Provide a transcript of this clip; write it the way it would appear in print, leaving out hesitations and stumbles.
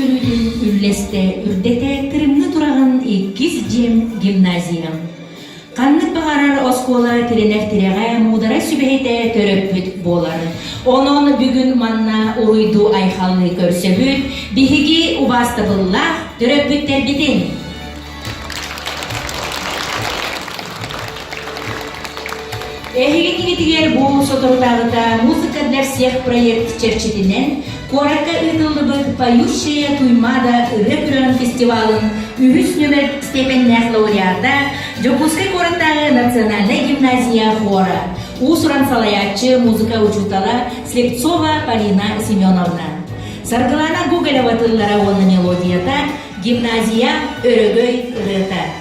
билиитин-көрүүтүн үллэстэ, үрдэтэ тырымны тураҕын иккис дьиэм гимназиям. Ханнык баҕарар оскуола тирэнэр тирэҕэ муударай сүбэһитэ төрөппүт буолар. Онон бүгүн манна уруйдуу-айхаллыы көрсөбүт биһиги убаастабыллаах төрөппүттэрбитин. Эһиги кинитигэр бу соторутааҕыта «Музыка для всех» проект чэрчитинэн куоракка ыытыллыбыт «Поющая Туймаада» ырыа күрэҕин фестивалын үһүс нүөмэр степеннээх лауреата Дьокуускай куораттааҕы национальнай гимназия хора, уус-уран салайааччы, музыка учуутала Слепцова Полина Семеновна. Саргылана Гоголева тыллара уонна мелодията гимназия өрөгөй ырыата.